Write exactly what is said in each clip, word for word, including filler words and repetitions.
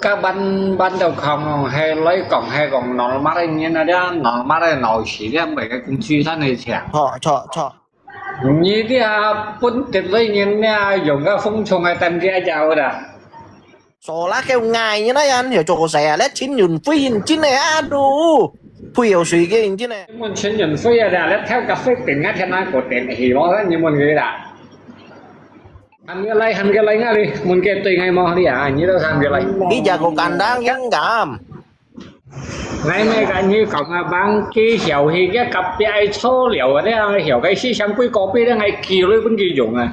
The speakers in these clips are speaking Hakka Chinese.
該搬，搬到空，係來講，係講normal个人啊，這normal个鬧事，這毋係个工資山个錢。好，著，著。你這下本地个人，這下用个風筒个，等這下有啦。 Solar kêu ngài như thế anh hiểu chỗ sẻ lẽ chín nhún phi hình chín này á đủ. Phi hiểu suy kia hình chín này. Muốn chín nhún phi à, đã lẽ theo cà phê tỉnh ngắt theo nói của tỉnh thì nó rất như muốn người đã. Hàn cái lấy, hàn cái lấy ngã đi, muốn cái tùy ngày mò đi à, như đâu hàn cái lấy. Ý giờ của cản đáng gắn cảm. Ngày mai cả như cậu mà bằng cái hiểu thì cái cặp cái ai số liệu ở đây, hiểu cái sĩ sáng quý có biết đấy, ngày kỳ lui cũng kỳ dùng à.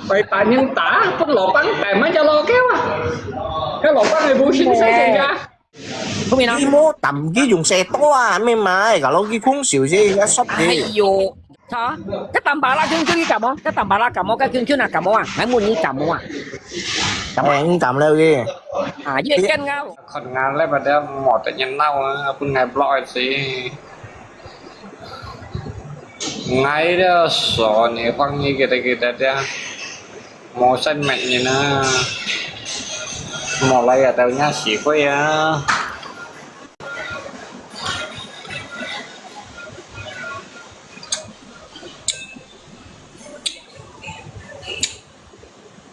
Phải tả những tả, bất lọ bắn tải mấy cho lo kéo à. Cái lọ bắn này bố sinh sẽ gì ra. Không biết nó. Đi mua tầm cái dùng xe to à, mày mày, cả lô cái khung xỉu gì, cái sắp gì. Ai dụ. Hả? Cái tầm bà la kêu kêu đi cảm ơn, cái tầm bà la cảm ơn, cái kêu kêu là cảm ơn à, nãy mua như cảm ơn à. Cảm ơn, cảm ơn gì. À, dễ khen ngao. Còn ngàn lấy bà đeo mỏ tự nhiên nâu, à, bún ngày blọ gì. Ngai dia so ni pang ni kita kita dia. Mo san mai ni na. Mo lai ya tau nya si ko ya.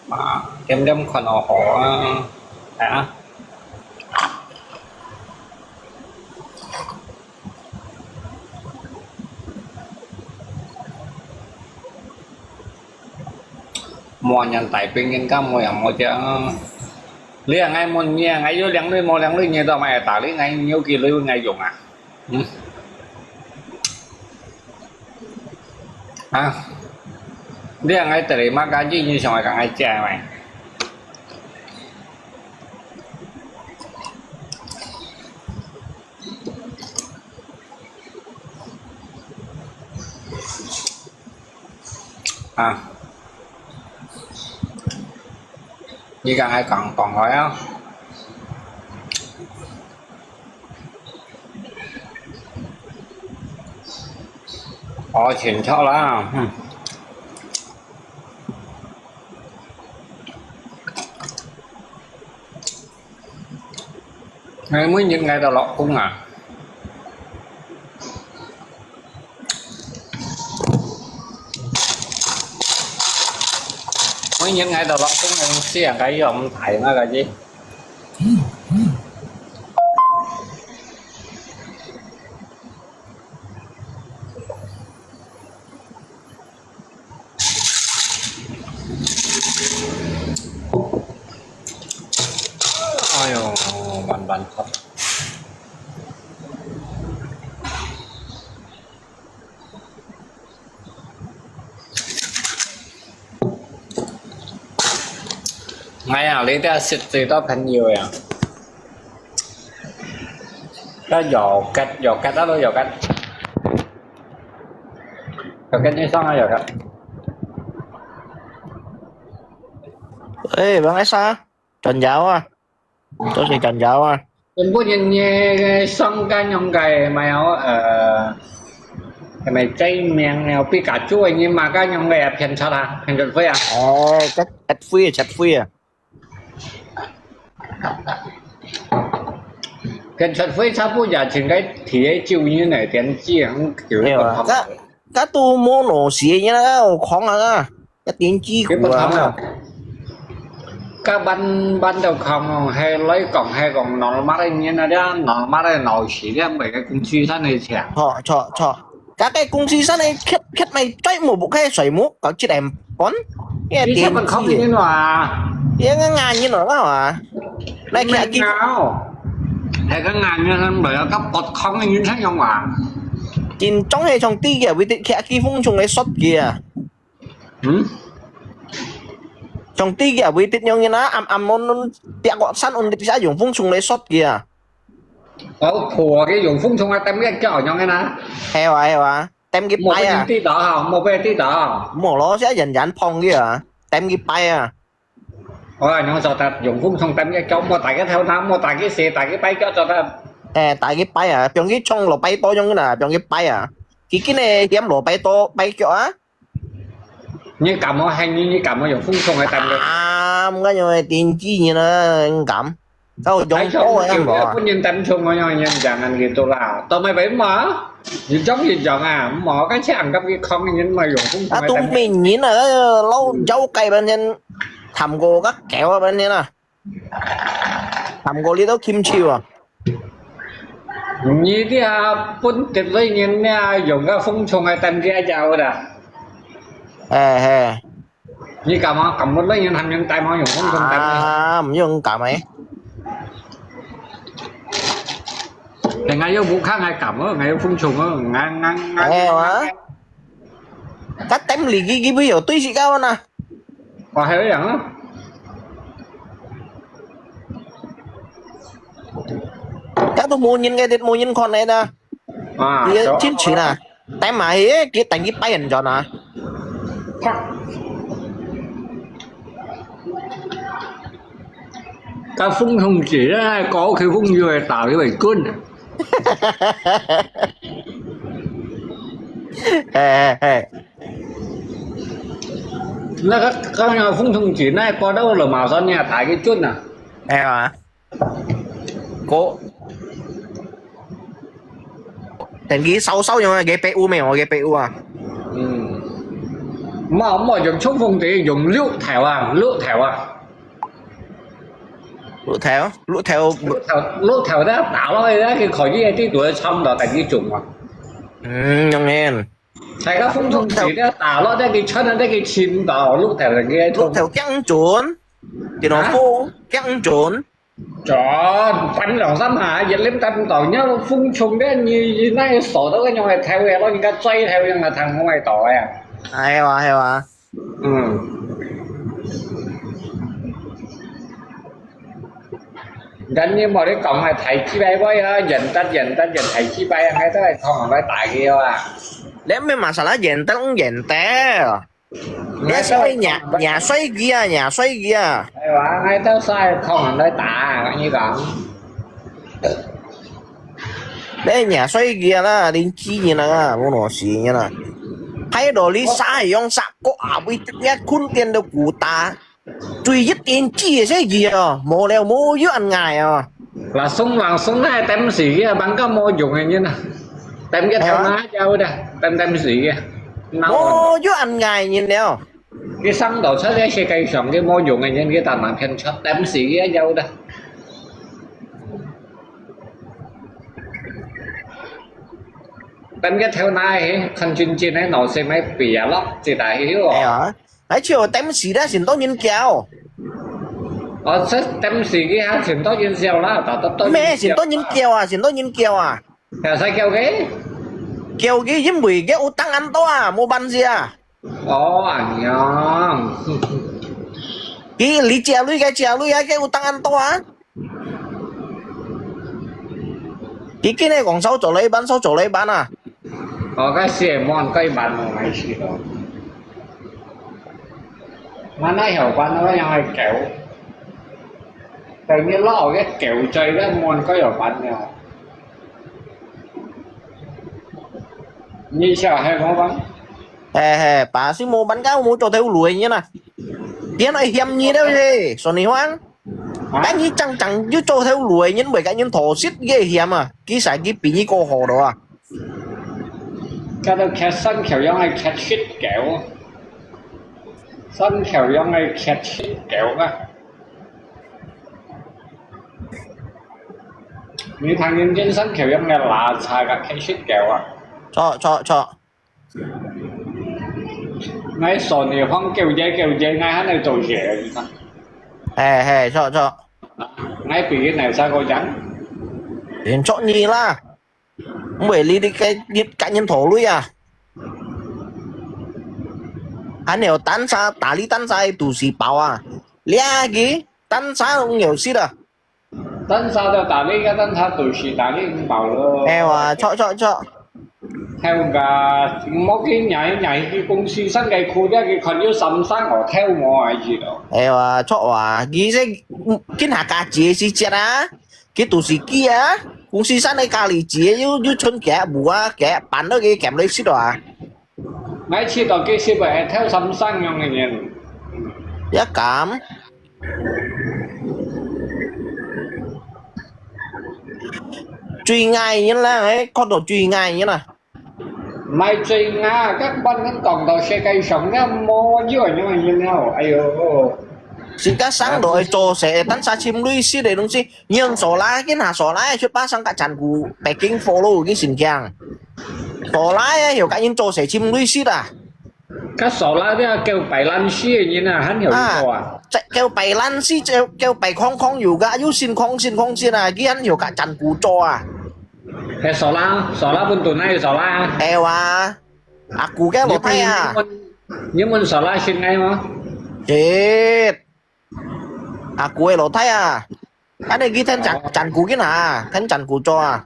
Mà, kem kem còn ở họ, à. Mua nhân tài pin nhân cam mua yang mua chứ. Lia ngai mua nia ngai yo liang lui mua liang lui nia tao mai ta li ngai nhiều kỳ lui ngai dùng à. Hả? Lia ngai tali mah ka ji ni song ka ngai chia mai. À. Như cái ai còn còn rồi á. Ồ, chuyển cho là. Ngày mới những ngày đầu lọc cũng à. Mới những ngày đầu lọc cũng là xí hàng cái dòng thầy nó là gì. Ai yo, bàn bàn thật. Ngay à, lấy ta xịt gì đó phần nhiều à. Có giò cắt, giò cắt đó, giò cắt. Giò cắt như sao hả, giò cắt? Ê, bạn ấy sao? Trần giáo à? Tôi sẽ trần giáo à? Mình bố nhìn như sông cá nhông cái mà, ờ, cái mày cháy miệng này, pi cả chuối nhưng mà cá nhông cái phiền sao hả? Phiền trật phi à? Ê, cắt, cắt phi, cắt phi à? Phiền trật phi sao bố giờ chừng cái thì ấy chịu như này, tiền chi không chịu. Hiểu à? Cắt, cắt tu mua nổ xía như thế nào, khoáng à? Cái tiếng chi của à? Cái bật không à? Các bạn, bạn đầu không, hay lấy cổng, hay cổng nó mát anh như nó đó, nó mát anh nó xí đấy, bởi cái công ty sắt này chả. Họ, cho, cho. Các cái công ty sắt này khét, khét mày cháy một bộ cái xoay một, có chiếc em bón. Cái tiếng chi. Sao bạn không như nó à? Cái ngà ngà như nó đó à? Này kia kia. Nào? Hay cái ngà như nó bởi là các bật không như thế nhau à? Chính trong hệ thống tí kia, vì thế kia kia phung chung cái sốt kia. Hm? Trong tí kia, vì tít nhông như ná, ám, ám môn, tiak gọt săn ôn tít xa dùng phung sung lê sốt kia. Có phùa cái dùng phung sung ai tem cái chỏ nhông cái ná. Heo à, heo à. Tem cái bay à. Một cái tí đó hả? Một cái tí đó. Một ló sẽ dần dần phong kia à. Tem cái bay à. Ôi, nhông sao ta dùng phung sung tem cái chỏ, một tại cái theo năm, một tại cái xe, tại cái bay chỏ cho ta. Ê, tại cái bay à, piong cái trong lò bay to nhông cái nà, piong cái bay à. Cái cái này hiếm lò bay to, bay chỏ á. Như cảm ơn hay như, như cảm ơn dùng phung sung hay tem cái. À, không có nhiều tiền chi như nó cảm. 到用過个無啊？本人單純我樣人講恁个多啦，到尾尾嘛，一張一張啊，無个錢甲佢講人嘛用風啊，都沒人啊，老妖怪本身，談過个狗啊本身啊，談過你都禁手啊。你這本地人呢，用个風筒个等佢有的。哎嘿。 你敢啊？敢不能人他們戴嘛用風筒戴嘛？啊，毋用敢誒。人家又毋敢，還敢哦，還有風筒哦，俺俺俺。哎呀，啊，佢等你，佢佢不有對時間啊？我還有樣啊。佢都無人个，無人看个呢。 啊，佢進去啦，等埋去，佢等佢拜人轉啊。甲風筒姐咧，搞佢風雨會打佢會滾。嘿嘿嘿。那个剛剛風筒姐那搞到了，馬上你打佢滾啊。哎呀。 个，等佢燒燒用个壁屋咩？我个壁屋啊。嗯。莫莫用衝鋒隊，用綠頭啊，綠頭啊。綠頭，綠頭。綠頭，綠頭咧打落去咧，佢可以喺地圖上到等佢中啊。嗯，當然。大家風筒隊咧打落，等佢穿到，等佢穿到，綠頭等佢。綠頭驚準，電腦風驚準。 轉，等兩三下，一輪等到，你風筒个，你你那個手都用來頭个，老人家追頭用來頭我買到个。係哇，係哇。嗯。人你莫你講係大雞巴威啊，人得人得人大雞巴啊，還都係同人來打佢啊。你咩masalah人得人得。 你所以惹惹衰佢啊，惹衰佢啊！哎呀，𠊎兜晒同人來打，跟你講。你惹衰佢啊啦，連機人啊，無老死人啊！還有你晒用殺過啊，為一困電都鼓打，最一點機个衰佢哦，無了無有恁矮哦。 Langsung langsung ai tem si kia bangka mo jong nyen ah. Tem kia tem aja udah, tem tem si kia. Mo jong an ngai nyen leo. Cái sáng đầu chắc cái xe cây sòng cái mo jong nyen cái tàn mạng khen chắc tem si kia aja udah. Tem kia theo nai, khăn chin chin ai nọ xe máy bìa lắm, chỉ tại hiểu. Ai chiu tem si dah sin to nyen kiao. Ơ, tem si kia ha sin to nyen siau lah, ta to to. Mẹ sin to nyen kiao à, sin to nyen kiao à. Kiao sai kiao ke? Kiao ke, 因為佢utang an to à, mua bán gì à. Ơ, anh nhang. Cái lý chia lui, cái chia lui à, cái utang an to à. Cái cái này còn sáu triệu lấy bán, sáu triệu lấy bán à. Ơ, cái xe mon cái bán mà ngay xí đó. Mà nó hiểu bán nó yang ai kéo. Tự nhiên lo cái kéo chơi cái mon cái hiểu bán nhau. Như sao hay không bán? Hè hè, bà sư mô bắn cáo mô cho theo lùi như nè. Tiếng nói hiểm như đâu gì, số này hoang. Cái như chẳng chẳng chứ cho theo lùi nhân bởi cái nhân thổ xít ghê hiểm à. Ký sai ký bị như cô hồ đó à. Cái đó khét sân khẩu giống ai khét xít kéo. Sân khẩu giống ai khét xít kéo à. Người thằng nhân dân sân khấu giống ai là xài cái khét xít kéo à. Cho, cho, cho. Ngay số này hoang kéo dây kéo dây ngay hát này tổ dễ. Hè hè, cho, cho. Ngay bị cái này sao cô chẳng? Đến cho nhì là. Không phải lý đi cái, cái nhân thổ lui à. Anh hiểu tán xa, tả lý tán xa tù sĩ bảo à. Lia kì, tán xa không hiểu xí à. Tán xa cho tả lý, cái tán xa tù sĩ tả lý không bảo rồi. Eo à, cho, cho, cho. Theo cả, một cái nhảy, nhảy cái công ty sẵn cái khu đó, cái còn yếu sắm sẵn ở theo mò ai gì đó. Eo à, cho à, kì sẽ, kín hạ cả chế xí chết à. Kì tù sĩ kì à, công ty sẵn cái cả lý chế, yếu, yếu chân kẻ bùa, kẻ bán đó cái kèm lấy xí đó à. Ngay khi đó cái xí bởi theo sắm sẵn nhau người nhìn. Giá cảm. 最矮人啦，哎，看到最矮人啦。毋係最矮，根本恁講到世界上咧無有恁樣人了，哎喲，自家生落去做事，但係尋類似个東西，你用手拉，跟下手拉，去巴上个殘酷，北京follow个心情。手拉啊，有个人做事尋類似啦。較少啦，這叫白爛事个人啊，還有一個啊。啊，這叫白爛事，叫叫白空空有个，又新空新空新啊，佢還有个殘酷做啊。係少啦，少啦，本土哪有少啦？哎哇，阿姑个老弟啊，你問少啦先个嗎？切，阿姑个老弟啊，恁你去聽殘殘酷个啊，聽殘酷做啊。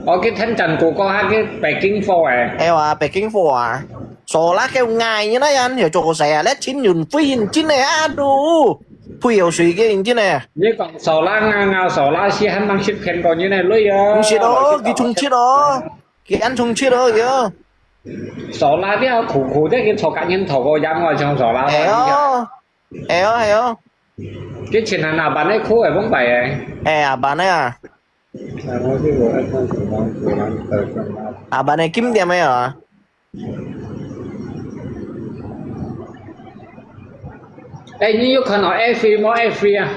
我去聽陳哥哥，佢去北京貨誒。哎哇，北京貨啊，所那个矮人那樣有做事啊，你陳雲輝認真个啊都，配有水个認真个。你講少啦，啱啱少啦，是還吂識騙過人个女啊。毋識哦，佢充斥哦，佢恁充斥哦，佢哦。少啦，你要苦苦的，佢坐感應頭个樣啊，像少啦。哎喲，哎喲，哎喲，佢前下那班个苦个崩敗个。哎呀，辦个啊，哎，我这个爱看什么，我们的什么。啊，辦个金店个啊。哎，你有看到 F A 無？F A 啊？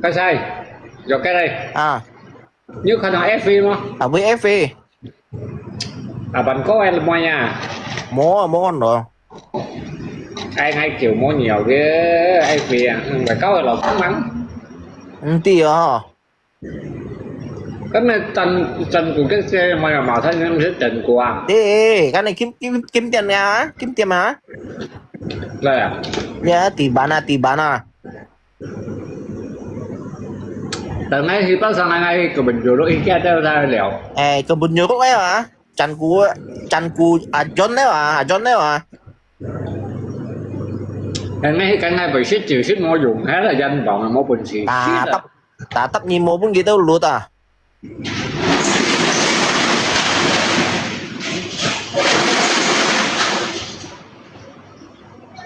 該誰？有該个？啊，你有看到 F A 無？啊，會 F A，啊，辦過个妹啊？無啊，無看到。哎，𠊎叫無聊个 F A 啊，嗯，外交个老公忙。毋知哦，咁啊，真真古个些妹啊，马上就係真古啊。誒，今日金金金店啊，金店啊，來啊，呀，地板啊，地板啊，等𠊎去到上海，𠊎去个朋友都一家都在聊。誒，个朋友都个啊，真古真古阿 John 了啊，阿 John 了啊，等𠊎去跟𠊎本事就是無用，還來人講無本事。打得打得你無分佢兜luật啊。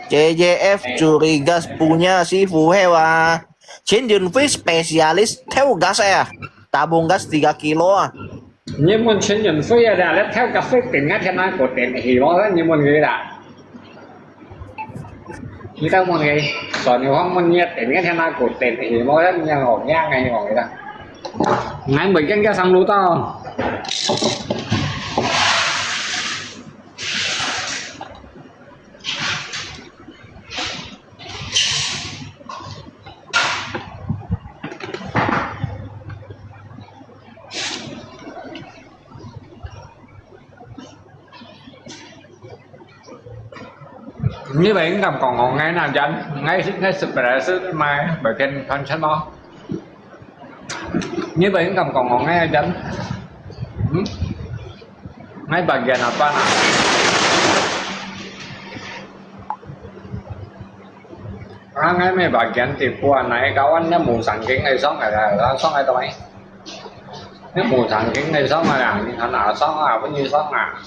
J J F curi gas punya 師傅係啊，陳雲輝 spesialis 偷 gas 啊，tabung gas tiga kilo 啊。你問陳雲輝啊，你偷 gas 定啊，天啊，個電器我，你問佢啦。你等問佢，上你講問你啊，定啊，天啊，個電器我，你學樣个，你講佢啦。𠊎每天叫上路到。 你會應該講我𠊎那人，𠊎係𠊎係本來係買每天穿穿咯。你會應該講我𠊎人，嗯，𠊎 bagian apa nah？啊，𠊎 bagian tipu啊，哪一個彎那無神經个上來啦，上來到位。 你無正經个爽啊，你看啊爽啊，分你爽啊。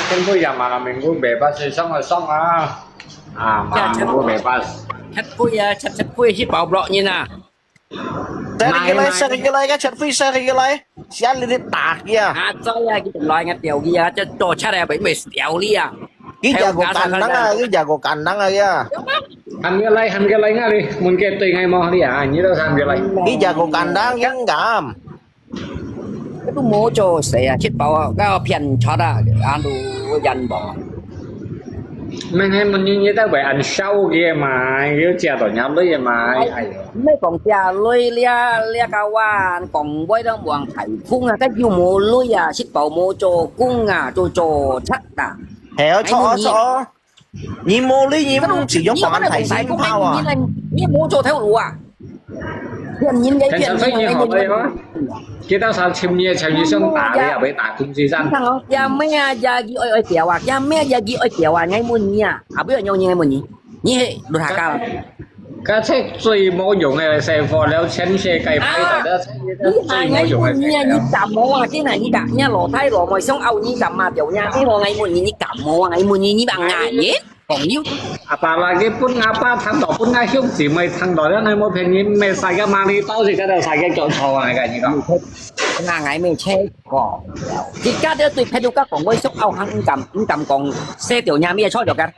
Kan ko ya malam minggu bebas sih爽啊爽啊。啊，malam minggu bebas。 Chat ko ya, chat chat ko ya si Pau Blok ni na. Share 起來，share 起來，个 chat 費 share 起來，先你哋打佢啊！ Ha, so ya kita lai ngat tiau ya, chat to chat ya, bai mesti tiau li ya. 佢只個簡單啊，佢只個簡單啊，佢啊。 Hamka lai, hamka lai nga li, mun ke tui ngai mo li ah, ni lo hamka lai. 佢只個簡單，佢敢。 Itu mo cho saya, chat Pau ka pian chat ah, anu yan bo. Meng hai mun ni ni ta bai an shau ke mai, yo jia to nyam lo ye mai, ai yo. 毋係講這類這這個話，講話都無人睇風啊，佢又無鐳啊，食飽無做工啊，做做賊啊。係啊，錯啊錯啊！你無鐳，你毋使用講緊大聲炮啊！你無做頭路啊！騙人嘅騙人嘅。 Kita sa chim ni chim ni song ta le ya bai ta kum si san. 也咩啊，也佢愛愛掉啊，也咩也佢愛掉啊，𠊎問你啊，啊不要用你，𠊎問你，你係路下家。 Ka che zui mo yong e se fo leo chen she kai pai da da. 你喊𠊎問你啊，你感冒啊？今日你感，你老太老妹想拗你感冒掉呀？哎，我𠊎問你，你感冒啊？𠊎問你，你病啊？你？朋友。Apalagi pun ngapa thang to, pun ngah hiung si mai thang to, yang ngai mo phen ni mai sai ka mali tau si ka da sai ka kyo chau ngai ka ni ka. Nah, ngai mai che ko. Jika dia tui phen ka kong wei sok au hang ngam ngam kong se tio nya mi cho jo ka.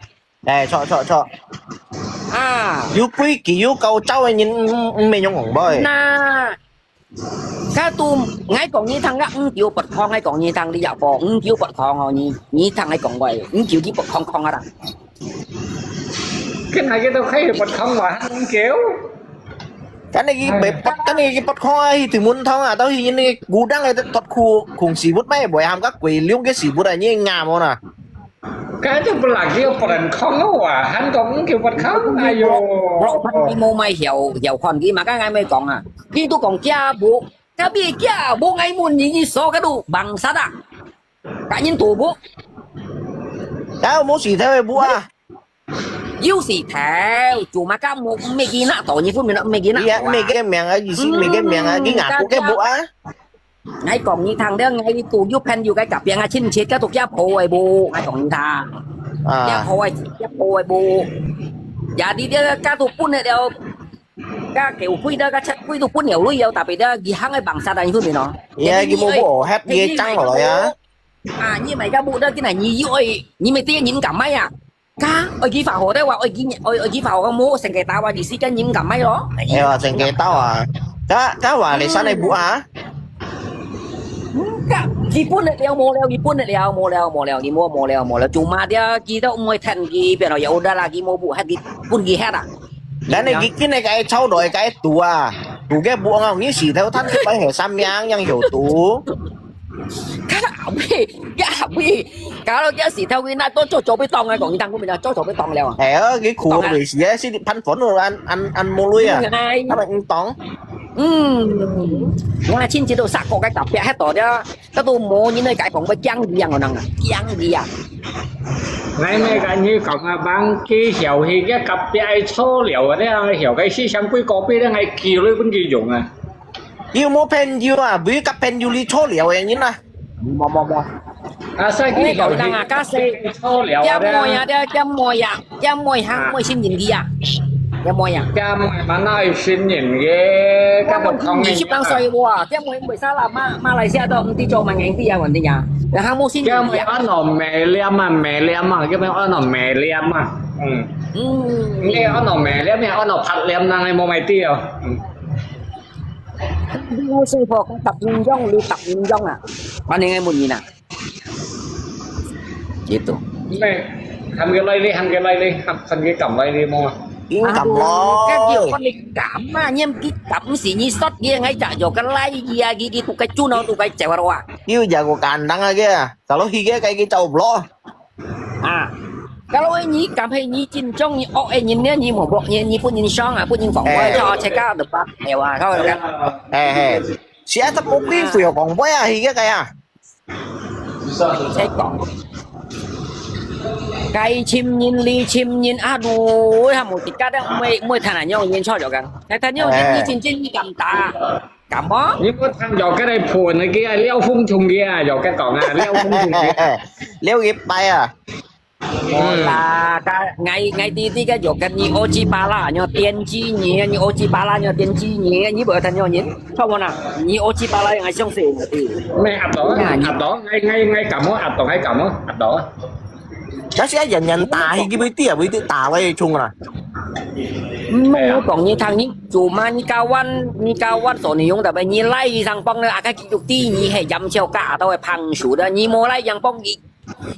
哎，坐坐坐。啊，有规矩有高招的人，毋毋免用红包的。那，佢都，𠊎講你聽个，五九八空，𠊎講你聽，你也講五九八空哦，你你聽𠊎講過，五九佢八空空啊啦。跟下佢都可以八空話五九。 Kan lagi bepot kan lagi bepot ko ai tu mun thong atau hi ini gudang itu tot ku kung sibut mai boy ham ka kui liung ke sibut ai ni ngam na. Kan itu pelagi yang pernah kong lo ah han kong ke buat kong ayo. Bro, kan ni mo mai hiau hiau kon ki maka ngai mai kong ah. Ki tu kong kia bu. Tapi kia bu ngai mun ni ni so ka du bangsa da. Ka nyin tu bu. Kau mo si thai bu ah. 有時頭，做麼个無，毋係佢那度，你分明毋係佢那度啊。Iya，毋係佢名啊，意思毋係佢名啊，嗯，佢ngaku ke bu ah。𠊎講你聽了，𠊎都有朋友个隔壁啊，親戚个都叫婆个bu，𠊎講你聽。啊。叫婆个，叫婆个bu。Ya，你這个家都分得了，家狗貴的，家七貴都分了，了，tapi dia gihang个bangsa dan分明咯。Iya，佢無bu，係佢爭落來啊。啊，你買个bu，那今日你又愛，你買這个人敢買啊？ Ka, oi ki fa ho dai wa, oi ki, oi, oi ki fa ho mo sengketa wa di si kan nyim kamai lo. Ai, wa sengketa wa. Ka, ka wa le san ai bu a. Ka, ki pun le liao mo liao, ki pun le liao mo liao, mo liao, ki mo, mo liao, mo liao. Cuma dia ki dau mo than ki, pian lo ya udah lah, ki mo bu hat ki pun ki hat ah. Dan ai ki kin ai kai chau doi kai tu a. Tu ke bu ngau ni si thau than ke pai he sam yang yang yo tu. Ka, ui, ya, ui. Kalau dia si thau ki na to cho cho bi tong ai kong tang ku mi cho cho bi tong liao. He, ki ku bi si si pan phun an an an mo lui a. Ngai. An tong. Hmm. Wa chin chi do sa ko kai ta pia he to dia. Ka tu mo ni noi kai kong bi kiang yang nang. Kiang yang. Ngai me ka ni kong a bang ki hiao hi ke kap pia ai cho liao de hiao kai si sang kui ko bi de ngai ki lui pun ki yong a. 有無朋友啊？不要甲朋友你坐了的人啊。無無無。啊，所以佢有人啊，假使，做了啊，點妹啊，點點妹啊，點妹哈，妹信任佢啊，點妹啊。點妹嘛，哪會信任嘅？甲毋通嘅。二十零歲哇，點妹為啥啦？馬馬來西亞都毋知做麼个啊，問題啊，然後無信任佢啊。點妹安到美臉啊，美臉啊，叫咩安到美臉啊，嗯。嗯。你安到美臉，你安到白臉，人係無買掉。嗯。 你好，師傅，佢答應用，你答應用啊？反正係問你啦。Gitu。咩？喊佢來哩，喊佢來哩，喊喊佢敢來哩無啊？應敢咯。Aduh，佢叫你敢啊？你毋敢，毋係你說佢，𠊎就叫佢來，佢啊，佢佢都該轉哦，都該走啊。又jago kandang啊，佢啊，kalau佢个，佢佢走毋落。 啊，kalau你敢係你真正你惡个人呢，你無惡人，你分人傷啊，分人講話，哎。叫我自家就白了啊，搞搞。哎，嘿，是啊，他無機會講話啊，佢个个啊。再講，該尋人，你尋人啊，都還無自家的，毋會毋會談論樣人錯咗个，談談樣人，哎。你真正你敢打？ 敢無？你莫聽有个來噴个啊，撩風衝个啊，有个講啊，撩風衝个啊。撩一擺啊。無啦，該𠊎𠊎弟弟个有个你O G巴拉，你電擊你，你O G巴拉，你電擊你，你無聽有人，錯無啦？你O G巴拉，𠊎相信你。咩阿婆啊？阿婆，𠊎𠊎𠊎敢無？阿婆，𠊎敢無？阿婆啊？ Kasi ay yan yan tahi ki bui ti ya bui ti ta wai chung na. 毋係，我講你聽，你做麼你教阮，你教阮所你用的咩？你來上幫呢，啊，該基督徒你係飲笑加到會幫手的，你無來上幫你，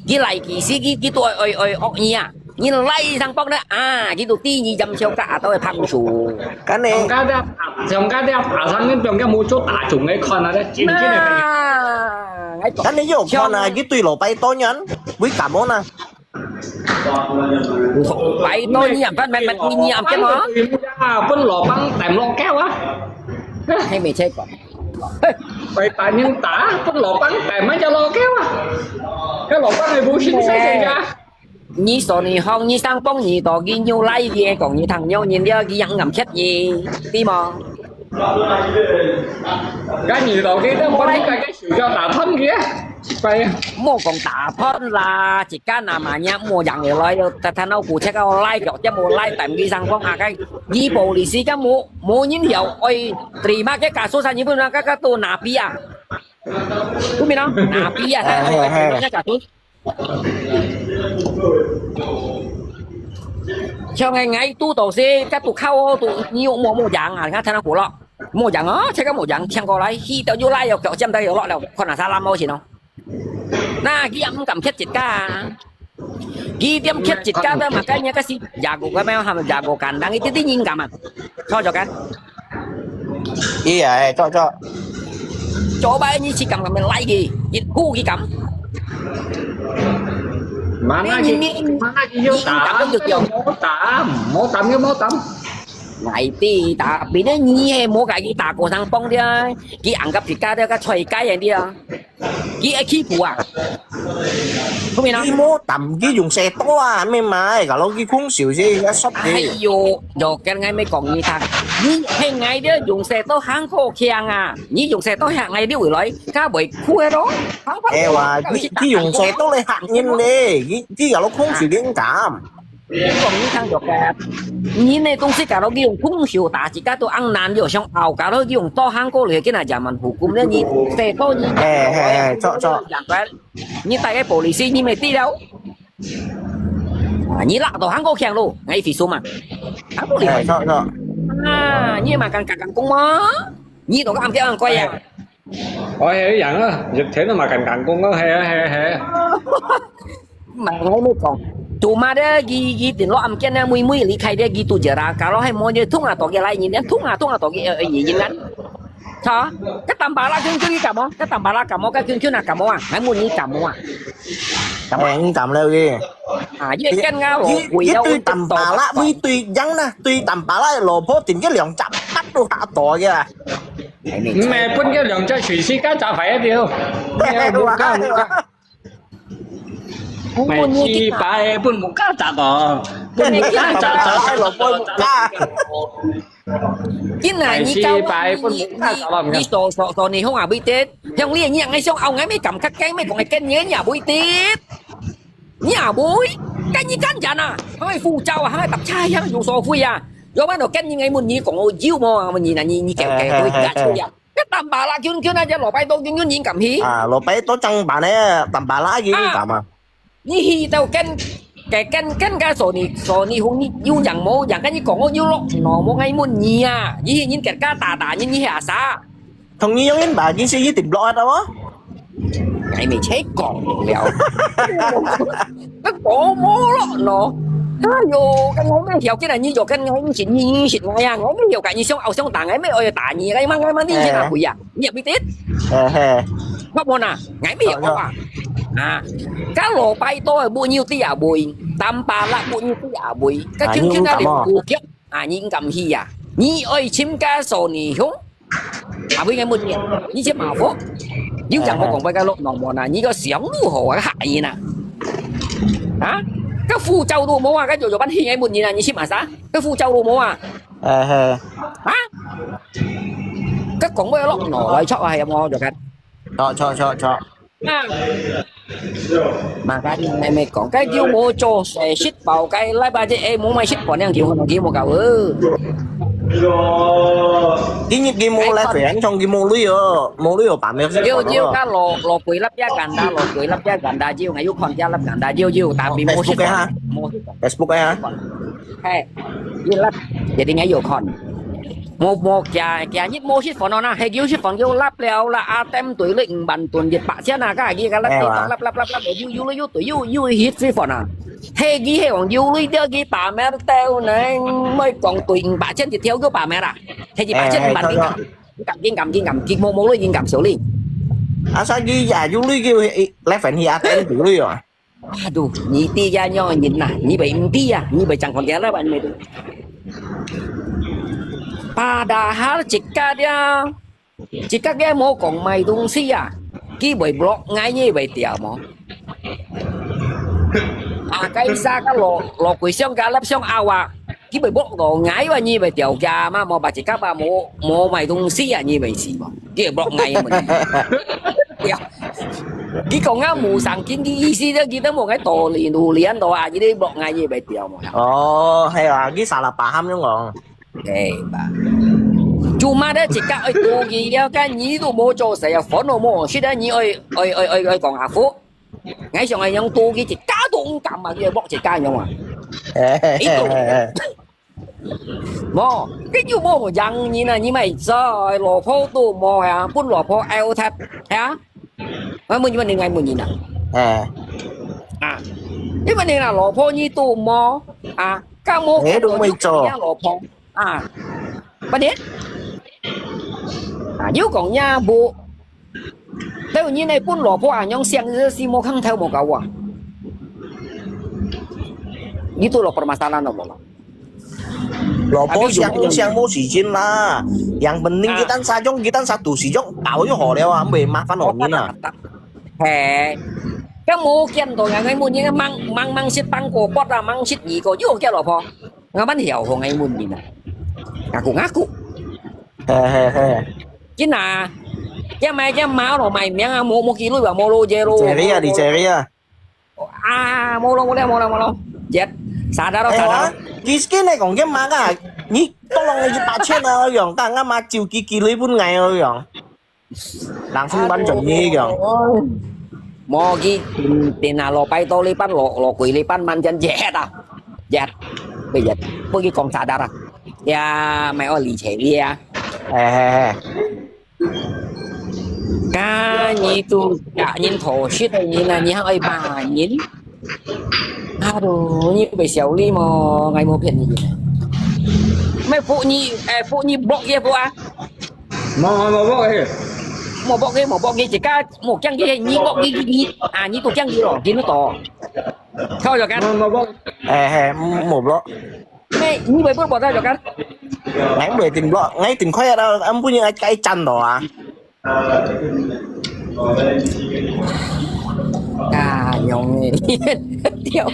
你來其實你你都愛愛愛惡你啊！你來上幫呢，啊，基督徒你飲笑加到會幫手。Kan eh. Song ka dia, song ka dia pasang ni dong ka muncul ta chung ai kon na, dia chin chin ai. Nah, kan eh yo kon na, gitu lo pai to nyan, bui kamon na. Pai to ni am pan man man ni am kan ha? Ah, pun lo pang tem lo keo ah. Hay mày check kok. Pai ta nyen ta, pun lo pang tem ai lo keo ah. Cái lo pang này bu xin sai sai ya. Ni so ni hong ni sang pong ni to gi nyu lai ye kong ni thang nyu nyen dia gi yang ngam chet ye. Ti mo. Cái gì đầu tiên đó, con cái cái sự cho ta thân kia. 莫講打斷啦，自家拿嘛，若無贏个來，要他他那古切个來，腳尖無來，等佢上講啊，該你無理事，該無無人曉，哎，terima kasih，kasus你不能，該个都拿比啊，不明啊，拿比啊，哎哎哎，那个都，像哎，哎，都都是，該都靠哦，都你有莫莫贏啊，你看他那古了，莫贏哦，这个莫贏，抢过来，去到又来，要脚尖都有落了，看哪啥烂毛线哦。 Nah，佢也毋敢缺一家啊。佢點缺一家都嘛，該人家是jago个咩？他們jago kandang，一啲啲人敢啊？錯咗个。Iya，哎，錯錯。Coba你去敢敢來去，一呼佢敢。Mana你你你你敢敢就叫。Mau tam，mau tam，mau tam。Ngai ti，tapi呢，你係無甲佢打過上幫的，佢angkat自家的，个菜雞人的啊。 佢愛欺負啊！後面啊，佢無膽，佢用舌頭啊，咩嘛，kalau佢空手先，一摔佢。哎喲，就跟𠊎咪講你聽，你係𠊎个用舌頭行過強啊！你用舌頭嚇𠊎你回來，佢會哭个咯。哎哇，佢佢用舌頭來嚇人咧，佢佢kalau空手點敢？ 你講你聽著个，人个東西，假如佢用空手打自家都恁難，又想拗，假如佢用刀行過來，佢那zaman hukum咧，你細個你，嘿嘿嘿，著著，你帶个polisi，你咪知了。啊，你拉到行過強咯，𠊎意思嘛，行過來，嘿，著著。啊，你嘛敢敢敢講嘛？你都个暗叫人乖呀。 哦，係樣啊，一天都嘛敢敢講講，係啊係啊係啊。Mà ngài mới講, cuma dia gi gi tin lo am kian na mui mui li khai dia gi tu jera, kalau hai mo dia thung atau gi lai nyin dia thung atau thung atau gi eh eh yin kan. Sa, cái tầm bả lá kêu kêu gì cả mò, cái tầm bả lá cả mò, cái kêu kêu là cả mò à, ngài muốn gì cả mò à. Cảm ơn cảm ơn gì. À, với cái ngáo rồi, quỷ đâu, cái tầm bả lá với tùy dáng nè, tùy tầm bả lá lò bố tìm cái lượng chậm bắt được hạ tỏ kìa. Mẹ分个兩隻水絲加炸肥一條。Mẹ無加無加。Mẹ雞排分無加炸哦，分無加炸炸。Lò bôi mù ca. Cái này như cao, mẹ雞排分無加炸咯。你你你做做做你không à biết tết, không liên nhạc ngay xong ông ấy mới cảm khắc cái mới còn cái kênh nhớ nhà buổi tết. Nhà buổi, cái gì cắn chắn à, hai phụ cháu à, hai tập trai à, dù so vui à. Yo ba no ken ni ngai mun ni kong o jiu mo, mun ni na ni ni kêu kêu tôi gắt tôi ya. Cái tầm bà la kiun kiun aja lo pai to kiun kiun yin kam hi. À, lo pai to chang bà nè, tầm bà la kiun yin kam à. Ni hi tao ken, cái ken ken cái số ni số ni hung ni yu yang mo, yang cái ni kong o yu lo, no mo ngai mun ni à. Ni hi yin cái cái ta ta ni ni hi asa. Thùng ni yong yin bà kin si yi tìm lo tao. Ngai mi che kong liao. Cái cổ mô lọ nó. Ai yo, cái ngai mi hiểu cái này như yo cái ngai mi chỉnh như như chỉnh ngai à, ngai mi hiểu cả như sống ao sống tàng ngai mi ơi tả như cái mang ngai mang đi như nào quỷ à, như bị tết. Pháp môn à, ngai mi hiểu à. À, cái lò bay to bu nhiêu tí à bùi, tam ba lạ bu nhiêu tí à bùi, cái chứng chứng cái điều phù kiếp. À, 你敢去啊？你愛尋个所你雄？啊，不應該問你，你先麻煩。你講我講白个咯，那麼呢，你个想如何啊？嚇人啊！啊？个護照都無啊，个有有辦法應該問你啊？你去馬啥？个護照都無啊？哎嘿，啊？个講白个咯，喏，來錯啊，有無？有看？錯錯錯錯。 Makanya ngai mi kong, cái kiểu mô cho sẽ shit vào cái lai ba chứ, ê, mô mai shit vào nè, kiểu nó kiểu mô cao ư. Cái như cái mô lai phải ăn trong cái mô lui ơ, mô lui ơ, bạn mẹ sẽ kiểu kiểu cái lo lo quỷ lắp giá ganda, lo quỷ lắp giá ganda, kiểu ngai yuk con giá lắp ganda, kiểu kiểu, tại vì mô shit vào, mô Facebook ấy hả? He, yun lap, jadi ngai yo kon. Mo mo kia kia nyit mo sit phone na, he giu sit phone giu lap liao la, a tem tui le ng ban tun yet pa sia na ka gi ka lap lap lap lap lap, yu yu yu tui yu yu hit sit phone na. He gi he wang yu lui de gi pa mer teo neng, moi kong tui ng pa chen ti theo giu pa mer a. He gi pa chen ban ging kam, ging kam, ging kam, ging mo mo lui ging kam siu li. Asa gi ya yu lui giu lap fan hi a tem tui lui yo. Aduh, nyi ti ya nyo nyin na, nyi bai nti ya, nyi bai chang kon dia la ban me tu. Padahal jika dia, jika dia mau kong mai tung si ya, ki bai block ngai nyi bai tiao mo. A kai sa ka lo lo kui siang ka lap siang awa, ki bai block lo ngai wa nyi bai tiao kia ma mo ba jika ba mo mo mai tung si ya nyi bai si mo. Ki block ngai mo. Ya. 佢講啊無正經个意思，佢都無愛道理，有理到啊，佢都blok𠊎也袂掉嘛。哦，係啊，佢salah paham樣講。係吧？Cuma咧，自家愛道理，要看你都無做事，煩惱無，現在你愛愛愛愛愛講阿福，𠊎想愛用道理，自家都毋敢嘛，佢blok自家樣啊。嘿嘿嘿嘿嘿。 無，你又無贏人啊！你莫做，老婆都無啊，分老婆愛忒，係啊？𠊎問你，問你，𠊎問你啊！哎，啊，你問你啦，老婆你都無啊？敢無哎都無做你老婆啊？Apa dia？啊，又講也無。Tahu你呢，分老婆啊，用想是無看頭無搞啊。你都老婆masalah no無？老婆想想無時間啦，yang penting kita saja kita satu sijok tahu yo好了啊，毋會麻煩我们啊。嘿，咁無見到人个問你，mang mang mang sit pang ko pot啊，mang sit你個，又叫老婆，ngapa你又好个問你啊？Ngaku-ngaku。嘿嘿嘿，真啊，叫買叫買咯，買名啊，無無記錄啊，無錄嘢咯。你這位啊，你這位啊。 啊，無咯無咯無咯無咯，一，sadar咯哎 sadar 哇咯。，其實呢講个嘛啊，你當然你一百千啊樣，但係嘛照佢寄你分𠊎啊樣，langsung搬轉你樣。無佢定定啊，落拜到呢班落落鬼呢班man真一啊，一，不一，不佢講sadar啊，呀，買我理財呢啊。哎哎哎， Ka你都假人討食个人啊，你還愛罵人？Aduh，你會笑你無？𠊎無騙你。咩block你？誒，block你block佢block啊？無無無block佢。無block佢，無block佢，自家無驚佢，你block佢，你啊，你都驚佢咯，見得到。Kau jo kan？無無block。哎哎，無無block。 Mei，你會block我，就kan？ 𠊎毋會點block，𠊎點開啊，俺本人愛該站到啊。啊，用你，掉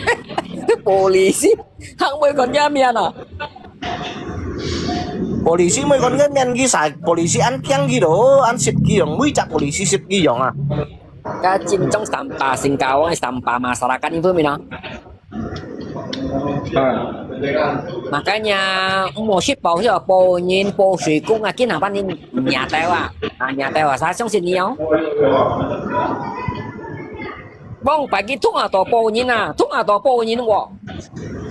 ，polisi，行會講這面啊。 Polisi每個人面佢晒，polisi ăn驚佢咯，ăn識佢用，每隻polisi識佢用啊。 Ka chính trong sampah，新加坡个sampah masyarakat itu mina。 啊。 Makanya，莫食包，食包人，包水工啊，今下班你惹到啊，啊惹到啊，啥相信你哦。往擺佢通啊，到包人啊，通啊，到包人喎。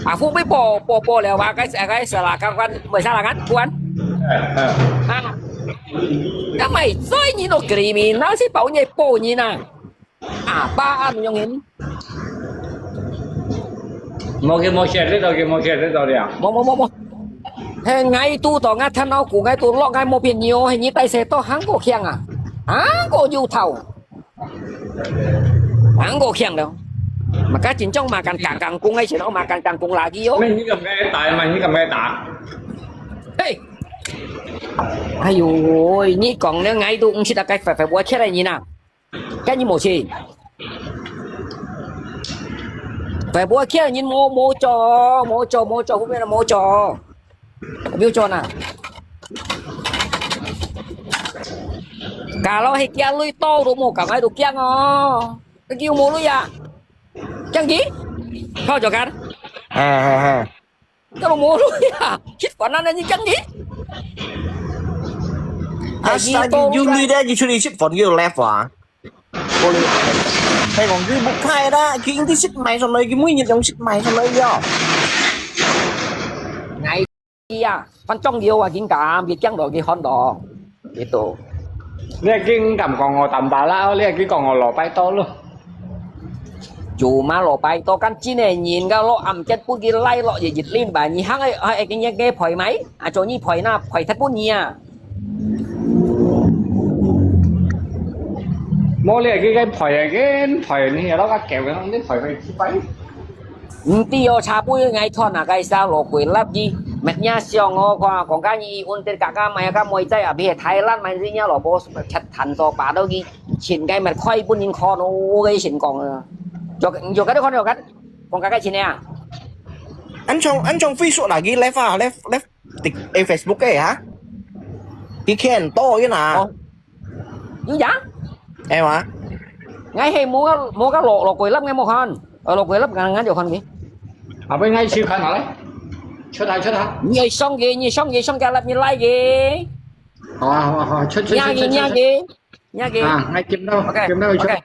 啊，富貴包包包了啊，該該是啦，該關，為啥啦？關關。啊，那麼所以你都criminal，係包人包人啊。 啊，ba ano yung yun？ 無佢無寫，呢度佢無寫，呢度了。 Mo, mo, mo, mo. He, ngai tu to, ngai than aku, ngai tu lok, ngai mo pin nyo, he, ni tai se to, hang ko khiang ah. Hang ko yu thau. Hang ko khiang lo. Maka cincong makan kakangkung, ngai sino makan kangkung lagi yo. 咩？你咁嘅打，嘛你咁嘅打。 Hey. Ayo, ni kong ne ngai tu, ngsi ta kai fa fa, buat kira ni na. Kan ni mo chi. Phải bố kia nhìn mô mô cho, mô cho, mô cho, hôm nay là mô cho. Biết cho nè. Cả lo hay kia lui to, rồi mô cả ngay đồ kia ngò. Cái kia mô lui à? Kiang gì? Kau cho kan? He he he. Kau mô lui à? Chết phản ăn như kiang gì? Asa you lui there, you should sit for your left ah. Boleh. Hay kong you buk khai da, you in sit mai son noi, you mui nyit yong sit mai son noi yo. Ngai kia, phan chong yo a king kam, ki kiang do ki hon do. Gitu. 你係驚敢講我淡白啦，你係驚講我落拜多咯。 Cuma lo pai to kan chin e nyin ka lo am chet pu ki lai lo ye yit lim ba ni hang ai ai ke nye ke phoi mai. A cho ni phoi na phoi that pu ni a. 無你係驚該賠啊，驚賠你係攞個狗嘅，你賠佢幾百。 Nti yo cha pu ngai thon na kai sa lo kui lap ki. Met nya siong o kwa kong ka ni un tet ka ka mai ka moi chai a bi Thailand mai zi nya lo po chat than to pa do ki. Chin kai met khoi pu nin khon o ke chin kong. Yo yo ka de khon yo ka. Kong ka kai chin ya. Anh trong anh trong Facebook là ghi left à, left left tik eh Facebook eh hả? Ghi khen to yun à. Yu ya? Em hả? ，𠊎係無个無个落落過粒，𠊎無看，呃，落過粒，𠊎𠊎就看佢。 Apa ngai siu kan alai? Chut hai, chut hai. 你愛上个，你上个上个粒，你來个，好啊，好啊，好啊，出出你个，出出出。你个，你个。啊，ngai kim tau, OK，kim tau， OK。